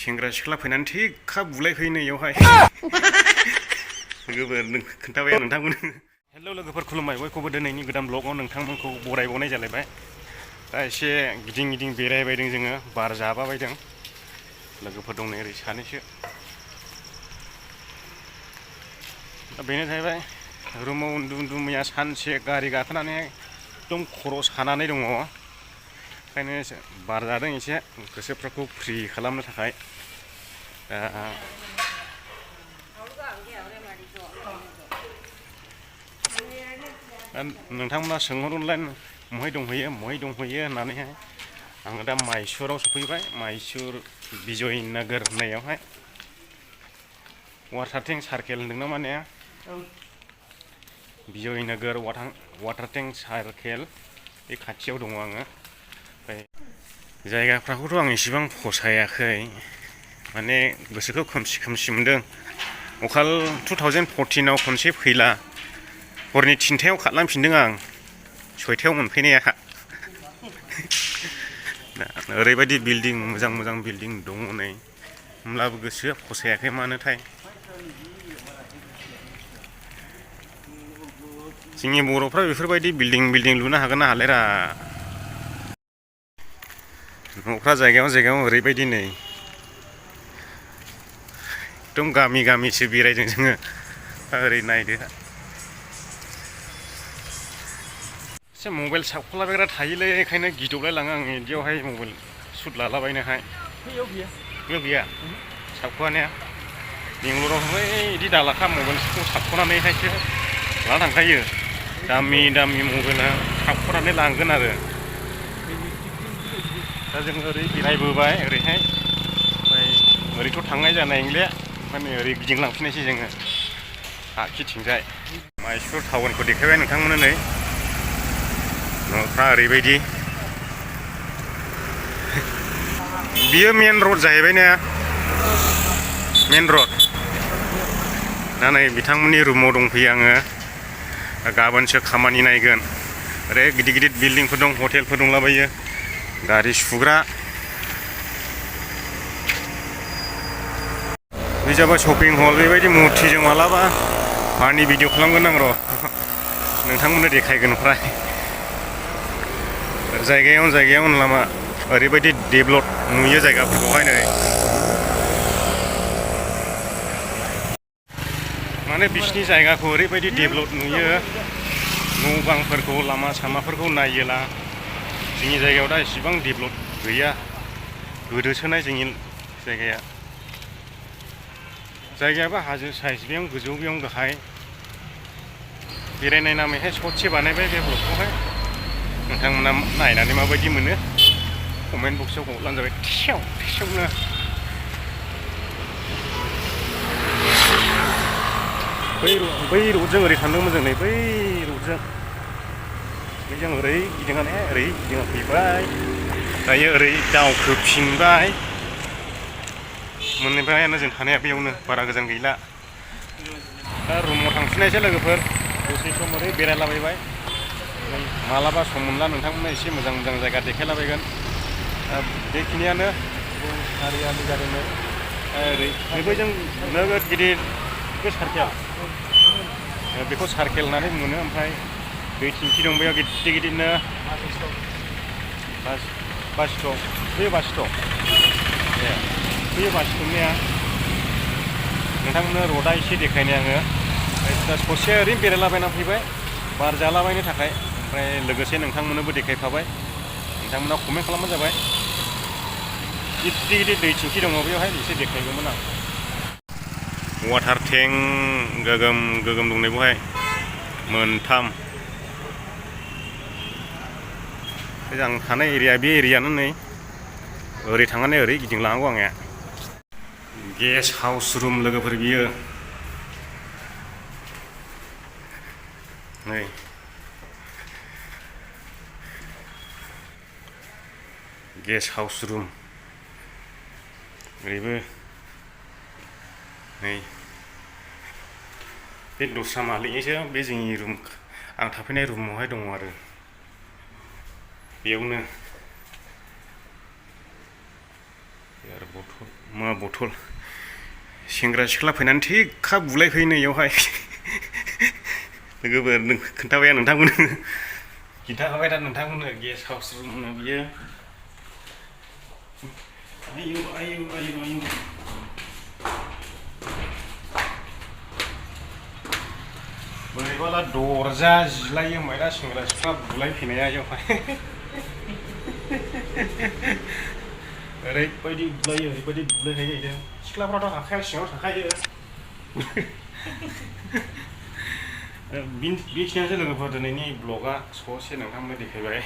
सेंग्रा सिख्ला फैनानै थिखा बुलायफैनो इयावहाय गोबोर खोन्थाबाय आं नोंथांमोन। हेल' लोगोफोर खुलुमबाय बयखौबो दिनैनि गोदान ब्लगाव नोंथांमोनखौ बरायबावनाय जालायबाय। दा एसे गिदिं गिदिं बेरायबायदों जोङो बार जाबाबायदों लोगोफोर दं नै ओरै सानैसो। दा बेनो जाहैबाय रुमाव उन्दु मैया सानसे गारि गाखोनानै एकदम खर' सानानै दङ। ओंखायनो बार जादों एसे गोसोफोरखौ फ्रि खालामनो थाखाय। नोंथांमोना सोंहरोलाय बहाय दंहैयो होननानैहाय आङो दा माइसुराव सफैबाय। माइसुर बिजय नोगोर होननायावहाय वाटार टेंक सार्केल होनदोंना माने बिजय नोगोर वाटार टेंक सार्केल बे खाथियाव दङ आङो। ओमफ्राय जायगाफ्राखौथ' आं इसेबां फसायाखै, माने गोसोखौ खोमसि खोमसि मोनदों। अखाल 2014आव खनसे फैला हरनि 3थायाव खारलांफिनदों आं 6थायाव मोनफैनाया। ओरैबायदि बिल्डिं मोजां मोजां बिल्डिं दङ नै, होमब्लाबो गोसोआ फसायाखै मानोथाय। जोंनि बर'फ्रा बेफोरबायदि बिल्डिं लुनो हागोन ना हालायरा। न'फ्रा जायगायाव ओरैबायदि नै एकदम गामिसो बेरायदों जोङो। ओरै नायदो एसे मबाइल सावखलाबायग्रा थायोलै, बेखायनो गिदबलाय लाङो आं बिदियावहाय मबाइल सुट लालाबायनोहाय। बेयाव गैया सावख'वानाया। बेंगलरावहाय बिदि दालाखा मबाइलखौ साबख'नानैहायसो लाना थांखायो। दामि मबाइला साबख'नानै लांगोन आरो। दा जों ओरै बेरायबोबाय ओरैहाय, ओमफ्राय ओरैथ' थांनाय जानाय नंलिया, ओंखायनो ओरै गिदिंलांफिननायसै जोङो आगसिथिंजाय। माइसुर टाउनखौ देखायबाय नोंथांमोननो नै। न'फ्रा ओरैबायदि, बियो मेन रड जाहैबाय ना, मेन रड। दा नै बिथांमोननि रुमाव दंफैयो आङो। गाबोनसो खामानि नायगोन। ओरै गिदिर बिल्डिंफोर दं, हटेलफोर दंलाबायो, गारि सुग्रा। बे जाबाय शपिं हल। बेबायदि मुरथिजों मालाबा फानि भिडिअ खालामगोन आं र', नोंथांमोननो देखायगोन। ओमफ्राय जायगायावनो लामा ओरैबायदि डेभलप नुयो जायगाफोरखौहाय नै। माने बिसिनि जायगाखौ ओरैबायदि डेभलप नुयो, न' बांफोरखौ लामा सामाफोरखौ नायोला। जोंनि जायगायाव दा इसिबां डेभलप गैया, गोदोसोनाय जोंनि जायगायाबो हाजो साइज, बेयाव गोजौ बेयाव गाहाय। बेरायनाय नामैहाय ससे बानायबाय बे ब्लकखौहाय। नोंथांमोना नायनानै माबायदि मोनो कमेन्ट बक्सआव हरब्लानो जाबाय थेवनो। बै रडजों ओरै थांदोंमोन जों नै, बै रडजों। जों ओरै गिदिंना फैबाय, दायो ओरै दावखोफिनबाय। मोननैबायानो जों थानाया बेयावनो, बारा गोजान गैला। दा रुमाव थांफिननायसै लोगोफोर, दसे सम ओरै बेरायलाबायबाय। मालाबा सम मोनला नोंथांमोननो एसे मोजां जायगा देखायलाबायगोन। बेखिनियानो आरियालि जादों नै। ओरै जों नोगोद गिदिर बे सार्केल, बेखौ सार्केल होननानै बुङो। ओमफ्राय दै थिंखि दं बेयाव गिदिरनो। बास स्टप, बे बास स्टप ने। नोंथांमोननो रडआ एसे देखायनाय आङो। दा ससे ओरैनो बेरायलाबायना फैबाय बार जालाबायनो थाखाय। ओमफ्राय लोगोसे नोंथांमोननोबो देखायफाबाय, नोंथांमोना कमेन्ट खालामबानो जाबाय। गिदिर दै थिंखि दङ बेयावहाय, एसे देखायगौमोन आं। वाटार टेंक गोगोम दं नै बेवहाय, मोनथाम। आं थानाय एरिया बे एरियानो नै। ओरै थांनानै ओरै गिदिंलांनांगौ आंनिया। गेस्ट हाउस रुम लोगोफोर बियो नै। गेस्ट हाउस रुम ओरैबो नै। बे दस्रा मालिकनिसो, बे जोंनि रुम, आं थाफैनाय रुमावहाय दङ आरो बेयावनो। मा बथल सेंग्रा सिख्ला फैनानै थिगखा बुलायफैयो नै इयावहाय लोगोफोर खोन्थाबाय आं नोंथांमोननो खिन्थाखाबाय दा नोंथांमोननो गेस्ट हाउस रुम बियो आयु आयु आयु आयु बोरैबाला दरजा जिलायो होनबाय दा सेंग्रा सिख्ला बुलायफैनाया इयावहाय ओरैबायदि बुलायो ओरैबायदि बुलायखायो जाहैदों सिख्लाफ्राथ' आखाइया सिङाव थाखायो बेखिनियानोसै लोगोफोर दिनैनि ब्लगा ससे नोंथांमोननो देखायबाय